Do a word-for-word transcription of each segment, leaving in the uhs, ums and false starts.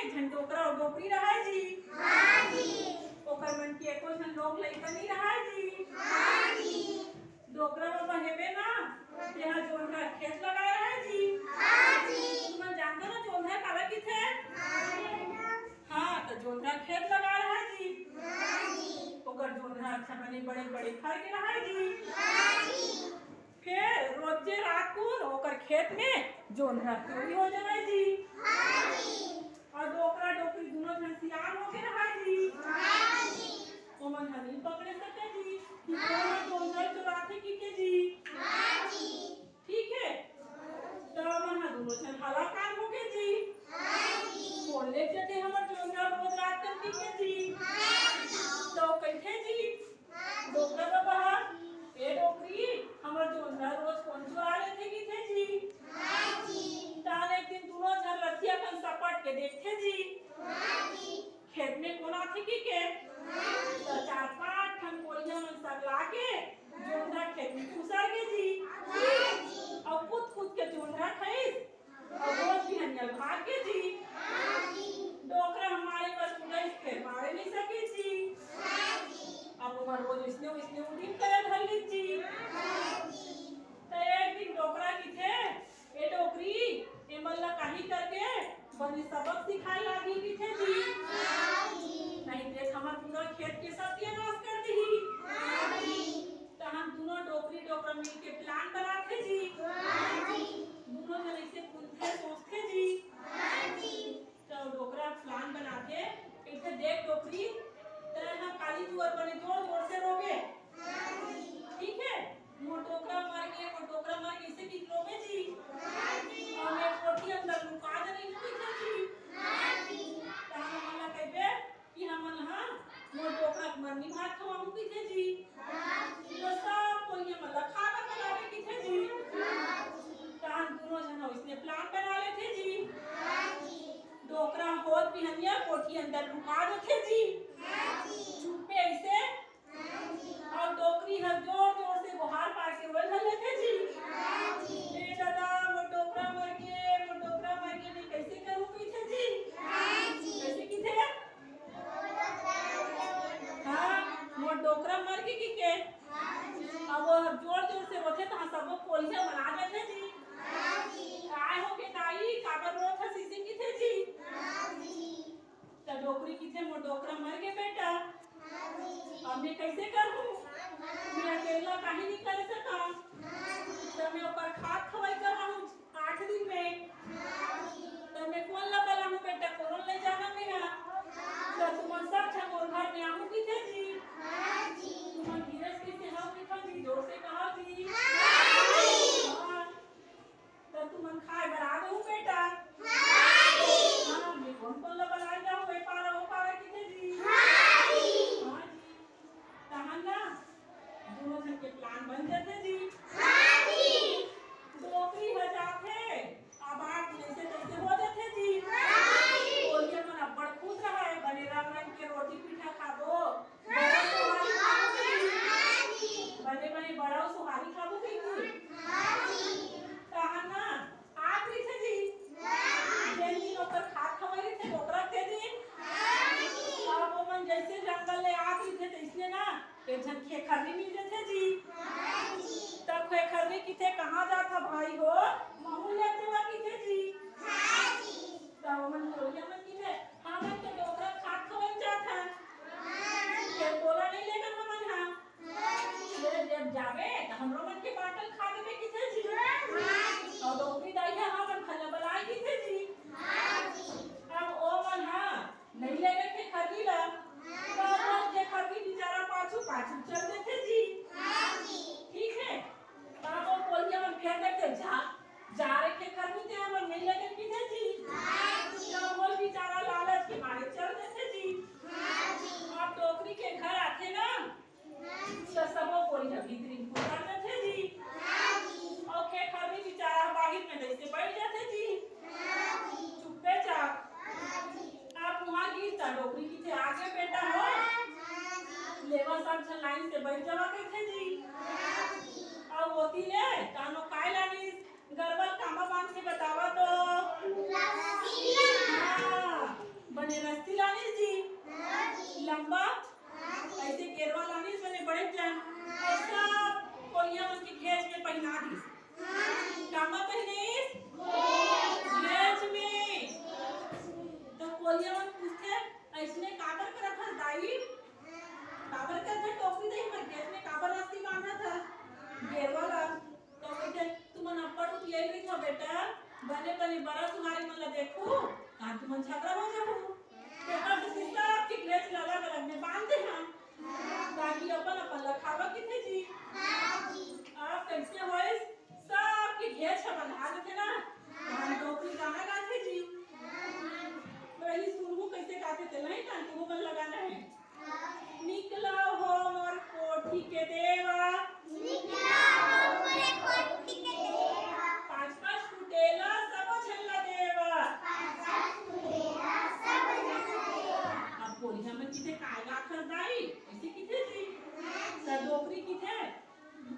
एक झन डोकरा अउ डोकरी रहय जी। ओकर मन के एको झन लोग लइका नइ रहय जी। डोकरा बाबा हेबे ना, तेहा जोंधरा खेत लगाय रहय जी। तुमन जानथव ना जोंधरा काला किथे? हाँ, त जोंधरा खेत लगाय रहय जी। ओकर जोंधरा अच्छा बने बड़े बड़े फर के रहय जी। फेर रोजे रात कुन ओकर खेत में जोंधरा चोरी हो जावय जी। अउ डोकरा डोकरी दूनों झन सियान होके रहय जी। ओमन ह नइ पकड़े सकय जी कि कोन जोंधरा चोराथे कहिके जी। ठीक हे, त ओमन ह दूनों झन हलाकान होके जी। कोन ले जथे हमर जोंधरा रोज रात कन कहिके जी। त कहिथे जी, डोकरा बाबा ह, "ए डोकरी, हमर जोंधरा रोज कोन चुरा लेथे?" कहिथे जी। तहान एक दिन दूनों झन रतिया कन सपट के देखथे जी, खेत में कोन आथे कहिके। त चार पांच ठन कोरिया मन सरला के जोंधरा खेत में खुसर गे जी। अउ कूद कूद के जोंधरा खाइस। अब रोज बिहनिया भाग गे जी। डोकरा ह मारे बर उड़इस, फेर मारे नइ सके जी। अब ओमन रोज अइसने अइसने उदिम करे धर लिस जी। त एक दिन डोकरा कहिथे, "ए डोकरी, एमन ला काही करके बने सबक सिखाय लागही," कहिथे जी। "नहीं ते हमर पूरा खेत के सत्यानाश कर दिही।" तहान दूनों डोकरी डोकरा मिल के plan बनाथे जी। दूनों झन अइसे कुनथे सोचथे जी। त डोकरा plan बनाथे, कहिथे, "देख डोकरी, तैं ह काली जुवर बने जोर जोर से रोबे। ठीक हे? मोर डोकरा मर गे, मोर डोकरा मर गे, अइसे कहिके रोबे जी। अउ मैं कोठी अंदर लुका जहूं कहिथे जी। तहान हमन ला कहिबे कि हमन ह मोर डोकरा के मरनी भात खवाहूं कहिथे जी। त सब कोई हमन ला खाना बनाबे कहिथे जी। तहान दूनों झन ह अइसने plan बना लेथे जी। डोकरा होत बिहनिया कोठी अंदर लुका देथे जी। चुप्पे अइसे अउ डोकरी ह जोर जोर से गोहार पार के रोए धर लेथे जी। "ए ददा, मोर डोकरा मर गे, मोर डोकरा मर गे, मैं कइसे करहूं?" कहिथे जी। कइसे कहिथे? हाँ, "मोर डोकरा मर गे" कहिके। अब वो ह जोर जोर से रोथे, तहां सबो कोरिया मन आ जाथे जी। "काय होगे दाई, काबर रोत हस?" अइसे कहिथे जी। त डोकरी कहिथे, "मोर डोकरा मर गे बेटा, अब मैं कइसे करहूं? मैं अकेल्ला काही नइ कर सकंव। त मैं ओकर खात खवई कराहूं आठ दिन में। त मैं कोन ला बलाहूं बेटा, कोनो ल नइ जानंव मैं ह। त तुमन सब झन मोर घर में आहू कहिथे जी।" तुमन धीरज कइसे हव कहिथे जी, जोर से कहा जी। हाँ। त तुमन खाय बर आ जाहू बेटा। हाँ जी। हाँ, मैं कोन कोन ला बलाय जाहूं, ए पारा ओ पारा कहिथे जी। हाँ जी। हाँ जी। तहान ना दूनों झन के plan बन जाथे जी। हाँ जी। डोकरी ह जाथे, अब आठ दिन अइसे तइसे हो जाथे जी। हाँ जी। कोरिया मन अब्बड़ खुश रहय, बने रंग रंग के रोटी पीठा खाबो। बड़ा सोहारी खाबो कहिके। बने बने बड़ा सोहारी खाबो कहिके। तहान ना आत रहिथे जी। जेन दिन ओकर खात खवई रहिथे, डोकरा ते दिन। अब ओमन जइसे जंगल ले आत रहिथे, तइसने ना एक झन खेखर्री मिल जथे जी। त खेखर्री कहिथे, "कहां जात हव भाई हो? महूं ल लेगवा" कहिथे जी। त ओमन कोरिया मन कहिथे, "हमन तो डोकरा खात खवई जात हन, फेर तोला नइ लेगन हमन ह। ले जब जाबे त हमरो मन के बांटल खा देबे" कहिथे जी। अउ डोकरी दाई ह हमन ल बलाय कहिथे जी। अब ओमन ह नइ लेगे खेखर्री ला, त खेखर्री बिचारा पाछू पाछू चल देथे जी। ठीक हे, त ओ कोरिया मन फेर देखथे, "जा, जा रे खेखर्री, ते हमन नइ लेगे" कहिथे जी। त ओ बिचारा लालच के मारे चल देथे जी। अब डोकरी के घर आथे ना, त सबो कोई ह भीतरी म खुसर जथे जी। अउ खेखर्री बिचारा बाहिर में जइसे बइठ जथे जी, चुप्पे चाप। अब उहां गिस त डोकरी कहिथे, "आगे बेटा हो, लेवा सब झन line से बइठ जावा" कहिथे जी। अउ ओती ले कानो काय लानिस, गरवा ल कामा बांधथे बतावा तो। हाँ। पहिनिस? कामा पहिनिस? घेंच में। त कोरिया मन पूछथे, "अइसने काबर करत हस दाई? काबर करत हस टोकरी दाई, हमर घेंच में काबर रस्सी बांधत हस गेरवा ला?" त कहिथे, "तुमन अब्बड़ उतियाई रहिथव बेटा, बने बने बरा तुम्हारी मन ला देखहूं, का तुमन झगड़ा हो जाहू। तेकर सेती सबके घेंच ला अलग अलग में बांध दे हंव, ताकि अपन अपन ला खावा," किथे जी। अब कइसे होइस, सबके घेंच ह बंधा देथे ना, तहान डोकरी गाना गाथे जी। वही सुनहू कइसे गाथे ते नहीं, तहान तुहू मन ला गाना हे। निकला हो मोर कोठी के देवा। निकला हो मोर कोठी के देवा। पाँच पाँच फुटेला सबो झन ला देवा। पाँच पाँच फुटेला सबो झन ला देवा। अब कोरिया मन किथे, "काय गाथस दाई?" अइसे किथे जी। त डोकरी किथे,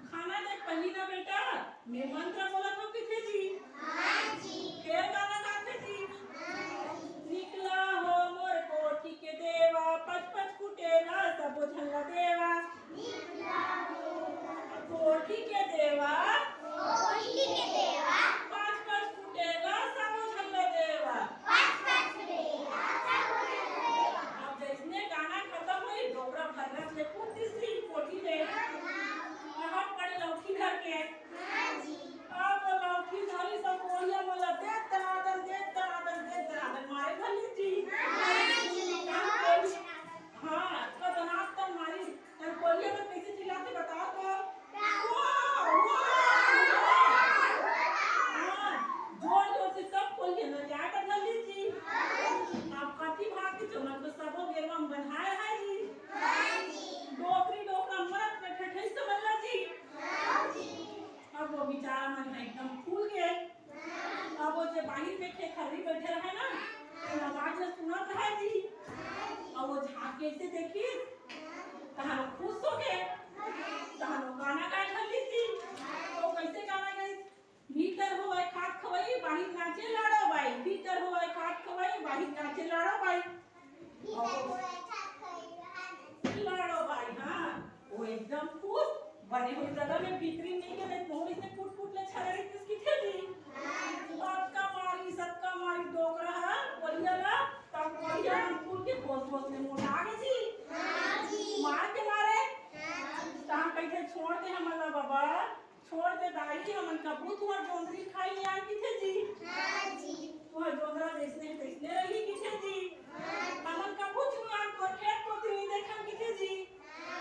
"खाना दे पहिली ना बेटा, मैं मंत्र बोलत हंव," किथे जी। हाँ जी। फेर गाना गाथे जी। हाँ जी। निकला हो मोर कोठी के देवा, पच पच कुटेला सबो झन ला देवा। निकला हो मोर कोठी के देवा, कोठी के देवा, पच पच कुटेला सबो झन ला देवा। पच पच कुटेला सबो झन ला देवा। अब जइसने गाना खतम होइस, डोकरा भर्रस ले कूद दिस जी कोठी ले। अहट पड़े लौठी धर के। हाँ जी। अब वो लौठी धरिस त कोरिया मन ला दे दनादन, दे दनादन, दे दनादन मारे धर लिस जी। हाँ जी। हाँ, अतका दनादन मारिस। त कोरिया मन कइसे चिल्लाथे बताओ तो? वाह, वाह, वाह। हाँ, जोर जोर से सब कोरिया मन जाए बर धर लिस जी। अब कति भाग के चमक तो सबो गेरवा म बंधाए हे जी। डोकरी डोकरा मरत में ठेठई समझ ला जी। अब वो बेचारा मन ह एकदम फूल गे। अब वो जे बाहिर में खेखरी बइठे रहे ना, वो आवाज ल सुनत रहे जी। अब वो झांक के अइसे देखिस, तहान वो खुश हो गे, तहान वो गाना गाए धर लिस जी। तो कइसे गाना गाइस? भीतर होवय खात खवई, बाहिर नाचे लाड़ो बाई। भीतर होवय खात खवई, बाहिर नाचे लाड़ो बाई। लाड़ो बाई, हाँ, वो एकदम खुश। बने हुई जगह में भीतरी नहीं के, नहीं तो इसे फुट फुट ले छरे किस की थे जी। अतका मारिस, अतका मारिस डोकरा हा, कोरिया ला, तब कोरिया हम फूल के होश होश में मोटा गे जी। मार के मारे, तहाँ कहिथे छोड़ दे हमन ला बाबा। छोड़ दे दाई, हमन कभू तुंहर जोंधरी खाई नइ आन किथे जी। हाँ जी। तुंहर जोंधरा जइसने तइसने रही किथे जी। हाँ। हमन कभू चुनान तोर खेत कोती नइ देखन किथे जी।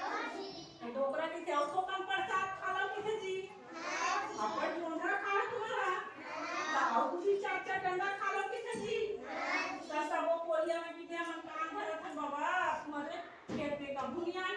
हाँ जी। त डोकरा किथे अउ थोकन परसाद खा लव किथे जी। हाँ जी। अपन जोंधरा खा तुंहर हा। त अउ कुछ चार चार डंडा खा लव किथे जी। हाँ जी। त सबो कोरिया मन किथे हमन कान धरत हन बाबा, तुंहर खेत में कभू नइ आन